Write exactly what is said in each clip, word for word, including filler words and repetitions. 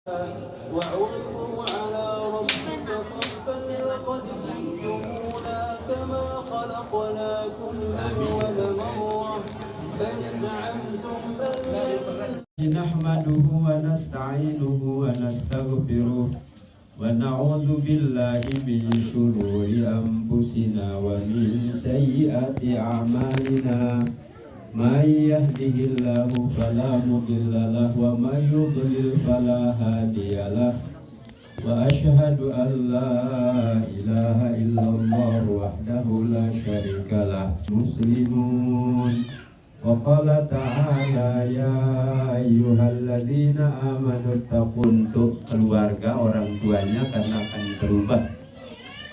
وعرضوا على ربك صفا لقد جئتمونا كما خلقناكم أول مرة بل زعمتم أن لن نحمده ونستعينه ونستغفره ونعوذ بالله من شرور أنفسنا ومن سيئات أعمالنا. من يهده الله فلا مضل له ومن يضلل فلا هادي له. وأشهد أن لا إله إلا الله وحده لا شريك له. مسلمون. وقال تعالى يا أيها الذين آمنوا اتقوا. Untuk keluarga orang tuanya karena akan berubah.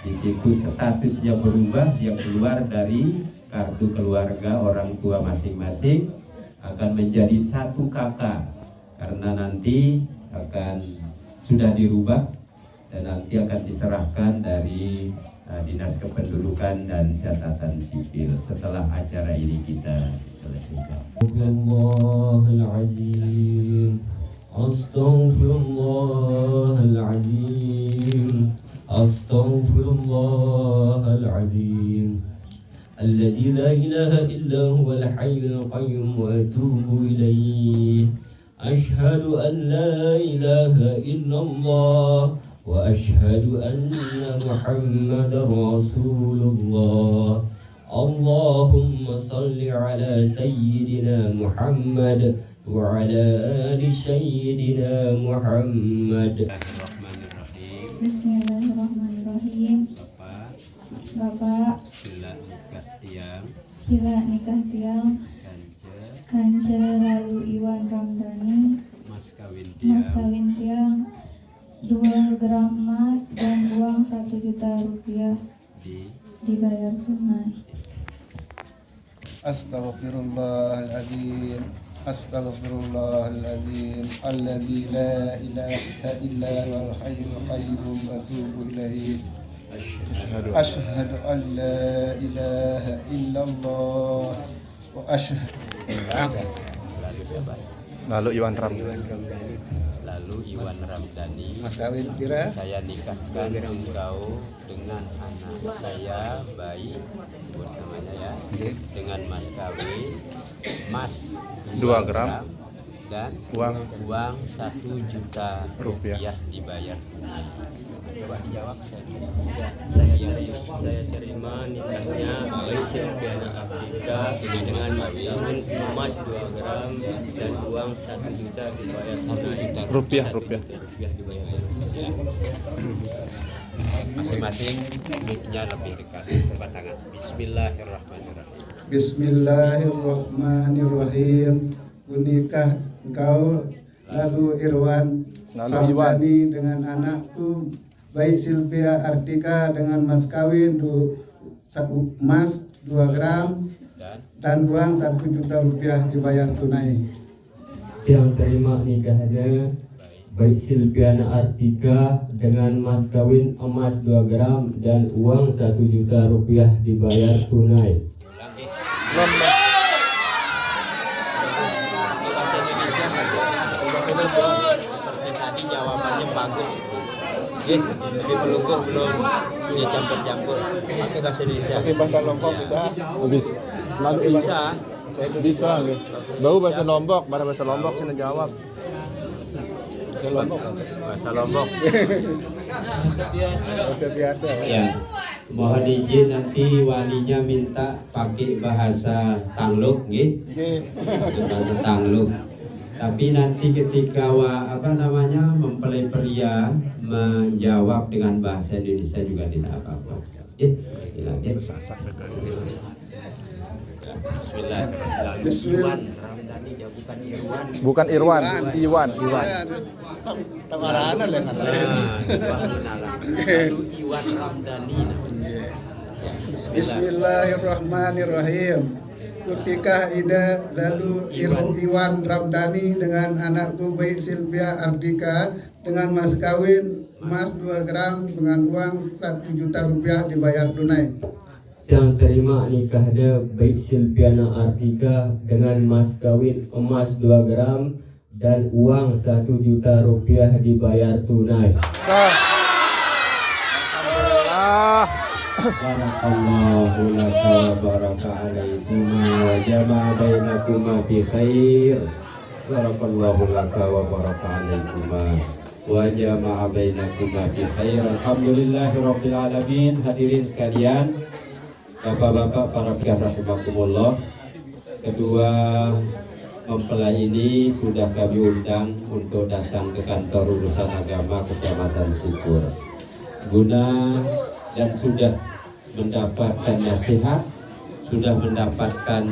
Di situ statusnya berubah, dia keluar dari kartu keluarga orang tua masing-masing, akan menjadi satu kakak karena nanti akan sudah dirubah dan nanti akan diserahkan dari uh, Dinas Kependudukan dan Catatan Sipil setelah acara ini kita selesaikan. Astagfirullahalazim. Astagfirullahalazim. Astagfirullahalazim. Alladzi la ilaha illa huwal hayyul qayyum wa atubu ilaih. Asyhadu an la ilaha illallah wa asyhadu anna Muhammadar Rasulullah. Allahumma salli ala sayyidina Muhammad wa ala ali sayyidina Muhammad. Bismillahirrahmanirrahim. Bismillahirrahmanirrahim. Bapak. Bapak. Sila nikah tiang. Sila nikah tiang. Kance. Kance Lalu Iwan Ramdhani. Mas kawin tiang. Mas kawin tiang. Dua gram emas dan uang satu juta rupiah. Di. Dibayar tunai. Astagfirullahaladzim. Astagfirullahaladzim. Alladzi la ilaha illa huwal hayyul qayyum wa atubu ilaih. Asyhadu. Asyhadu an la ilaha illallah wa asyhadu. Lalu siapa? Lalu Iwan Ram. Iwan Ramdhani. Lalu Iwan Ramdhani. Mas kawin pira? Saya nikahkan engkau dengan anak saya, baik, sebut namanya ya, dengan mas kawin, emas dua gram dan uang satu juta rupiah dibayar tunai. Coba dijawab, saya, saya terima, saya terima nikahnya baik Silviana Afrika dengan mas kawin emas dua gram dan uang satu juta dibayar tunai. Rupiah, rupiah. Rupiah dibayar tunai. Silakan. Masing-masing mic-nya lebih dekat tempat tangan. Bismillahirrahmanirrahim. Bismillahirrahmanirrahim. Kunikah engkau Lalu Irwan Lalu Iwan. Ramdhani dengan anakku, baik Silvia Artika dengan mas kawin du, sa-, emas dua gram dan uang satu juta rupiah dibayar tunai. Tiang terima nikahnya baik Silviana Artika dengan mas kawin emas dua gram dan uang satu juta rupiah dibayar tunai. Belum, belum. Bahasa Indonesia, bahasa Indonesia. Seperti tadi jawabannya bagus itu. Nggih, tapi pelungguh belum, ya, campur-campur. Pakai bahasa Indonesia. Pakai bahasa Lombok bisa? Bisa. Lalu bisa. Bisa, nggih. Bau bahasa Lombok, pada bahasa Lombok sini jawab. Bahasa Lombok. Bahasa Lombok. Bahasa biasa. Ya. Mohon izin, nanti walinya minta pakai bahasa Tangluk, nggih. Nggih. Bahasa Tangluk. Tapi nanti ketika wa-, apa namanya, mempelai pria menjawab dengan bahasa Indonesia juga tidak apa-apa. Nggih. Silakan. Bismillahirrahmanirrahim. Bismillah. Iwan Ramdhani, ya, bukan Irwan. Bukan Irwan, Iwan, Iwan. Tamarana le. Nah, Iwan Gunawan. Lalu Iwan Ramdhani, nah. Ya, bismillah. Bismillahirrahmanirrahim. Kunikah Ida Lalu Iru-, Iwan Ramdhani dengan anakku baik Silvia Ardika dengan mas kawin emas dua gram dengan uang satu juta rupiah dibayar tunai. Tiang terima nikahnya baik Silviana Artika dengan mas kawin emas dua gram dan uang satu juta rupiah dibayar tunai. Alhamdulillah. Barakallahu laka wa baraka alaikuma wa jama'a bainakuma bi khair. Barakallahu laka wa baraka alaikuma wa jama'a bainakuma bi khair. Alhamdulillahi rabbil alamin. Hadirin sekalian, Bapak-bapak para pihak rahimakumullah, kedua mempelai ini sudah kami undang untuk datang ke kantor urusan agama Kecamatan Syukur guna dan sudah mendapatkan nasihat, sudah mendapatkan